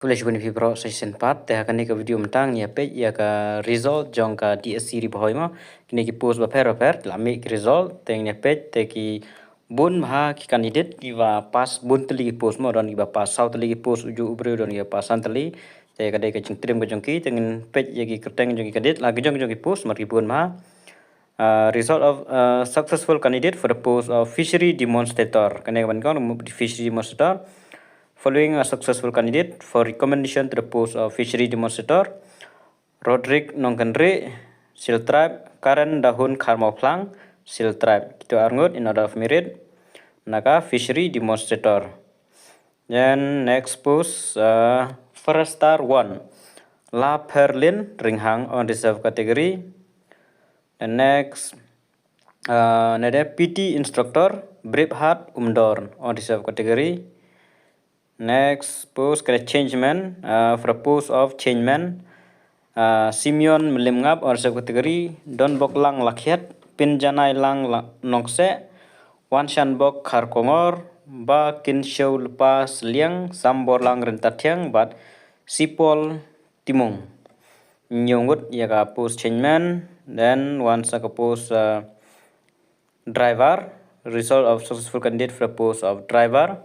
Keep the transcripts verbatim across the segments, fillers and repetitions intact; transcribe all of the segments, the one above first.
Khublei shibun ïa phi baroh sa shisien pat. Te ha kane ka video mynta ngin ïa peit ïa ka result jong ka D S C Ri Bhoi mo. Kine ki post bapher bapher la mih ki result, te ngin ïa peit te ki bun bha ki candidate kiba pass bun tylli ki post mo, don kiba pass saw tylli ki post ujuh u briew, don kiba pass san tylli. Te ka dei ka jingtriem ka jong ki, te ngin peit ïa ki kyrteng jong ki candidate la ki jong jong ki post mar ki bun bha. Uh, result of, uh, successful candidate for the post of fishery demonstrator. Kane ka ban kong, the fishery demonstrator. Following a successful candidate for recommendation to the post of fishery demonstrator, Roderick Nongkynrih, Seal Tribe, Karen Dahun Kharmawphlang, Seal Tribe. Kito ar ngut in order of merit na ka fishery demonstrator. Then next post, uh, Forester one, La Perlin Ringhang on reserve category. The next, uh, nede P T instructor, Braveheart Umdor on reserve category. Next post, kane changeman, uh, for the post of changeman, uh, Simeon Mlimngap on reserve category, Donboklang Lakhiat, Pinjanailang La-, Nongse, Wanshanbok Kharkongor, Ba Kinshew Lepa Sliang, Samborlang Ryntathiang, bad Sipol Timung. Hynñiew ngut ïa ka post changeman, then wan sa ka post, uh, driver, result of successful candidate for the post of driver.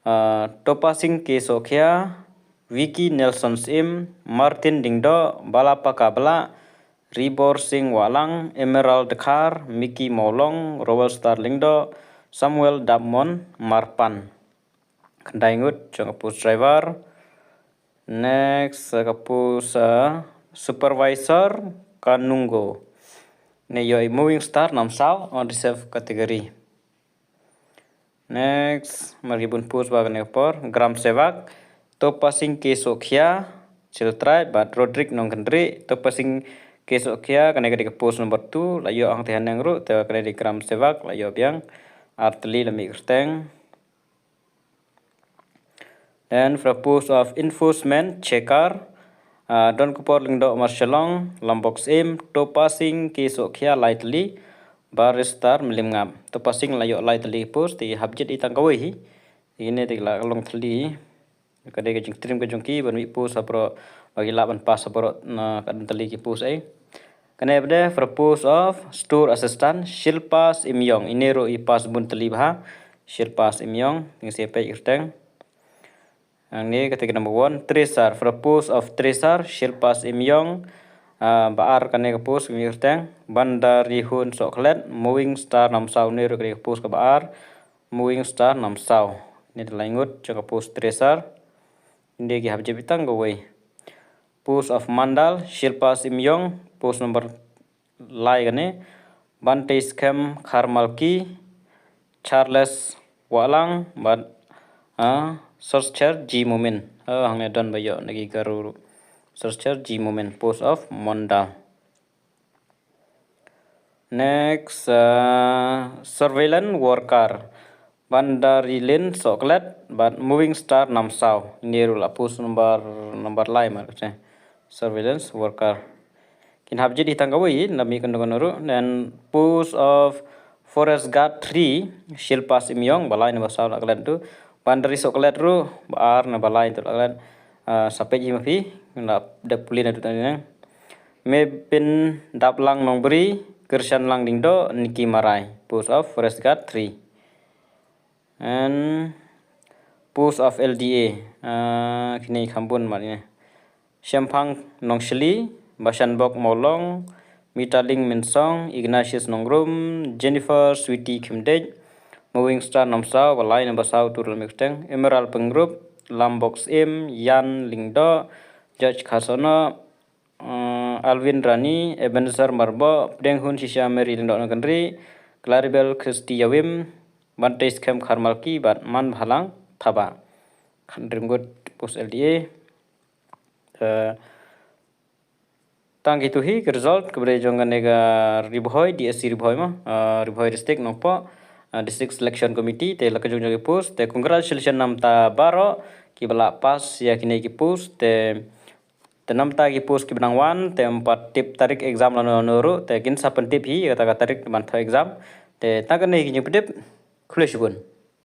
Uh, Topasing K Sokhia, Vicky Nelson Syiem, Martin Dingdoh, Balapaka Blah, Ribor Singh Wahlang, Emerald Dkhar, Mickey Mawlong, Rowelstar Lyngdoh, Samuel Dapmon Marpan. Khyndai ngut jong ka post driver. Next, uh, ka post, uh, supervisor Kanungo. Ne ïoh i Moving Star Namsaw on reserve category. Next, mar ki bun post ba kane ka por, Gram Sevak, Topasing K Sokhia, Seal Tribe, bad Roderick Nongkynrih, Topasing K Sokhia, kane ka dei ka post number two, la ïoh hangtei haneng ruh, te kane dei Gram Sevak, la ïoh biang ar tylli la mih kyrteng. Then for the post of enforcement checker, uh, Donkupor Lyngdoh Marshalong, Lambok Syiem, Topasing K Sokhia lai tylli, Barrister Mlimngap. Topasing la ïoh lai tylli post, te hap jied i tang kawei hi. Ine te la long tylli. Ka dei ka jingtriem ka jong ki ban mih post ha baroh, ba ki lah ban pass ha baroh, na ka don tylli ki post ei. Kane pat de for the post of store assistant, Shilpa Syiemiong. Ine ruh i pass bun tylli bha. Shilpa Syiemiong, ngin sa peit kyrteng. Hangne kata ka number one, tracer, for the post of tracer, Shilpa Syiemiong. Ah, ba ar kane ka post, kane ka kyrteng, Bandarihun Sohkhlet, Moving Star Namsaw, ne ruh kane ka post kaba ar, Moving Star Namsaw. Ine da lai ngut jong ka post tracer. Ine ki hap jied i tang kawei. Post of Mandal, Shilpa Syiemiong, post number lai kane, Bante Skhem Kharmalki, Charles Wahlang, bad, ah, Sorcher G Momin. Ah, hangne don ba ïoh na ki Garo ruh. Sorcher G Momin, post of Mandal. Next, uh, surveillance worker, Bandarilin Sohkhlet, bad Moving Star Namsaw. Ine ruh la post number, number lai mar kata. Surveillance worker. Kin hap jied i tang kawei, na mih kano kano ruh. Then post of forest guard three, Shilpa Syiemiong, ba lai ne ba saw la klet tu. Bandari Sohkhlet ruh, ba ar ne ba lai tu la klet. Ah, sa peit hi ma phi, na dep pule naduh tang ine. Mepin Daplang Nongbri, Kyrshanlang Lyngdoh, Nicky Marai, post of forest guard three. And post of L D A, ah, kine kham bun mar ine. Shemphang Nongshili, Bashanbok Mawlong, Mitaling Mynsong, Ignatius Nongrum, Jennifer Sweety Khymdeit, Moving Star Namsaw, ba lai ne ba saw tu la mih kyrteng, Emerald Pyngrope, Lambok Syiem, Yan Lyngdoh, George Kharsahnah, uh, Alvin Rani, Ebenezer Marbok, Pdeng Hun Shisha, Mary Lyngdoh Nongkynrih, Claribel Christy Ïawim, Bante Skhem Kharmalki, bad Manbhalang Thabah. Khathynriew ngut post L D A. Uh, tang kito hi ki result kaba dei jong kane ka Ri Bhoi, D S C Ri Bhoi mo, uh, Ri Bhoi District Nongpoh, uh, District Selection Committee, te la ka jong jong ki post, te congratulations na bynta baroh kiba la pass ïa kine ki post, te Te na bynta ki post kiba nang wan, te ym pat tip tarik exam lano lano ruh, te kin sa pyntip hi kata ka tarik ban thoh exam. Te tang kane ki jingpyntip, khublei shibun.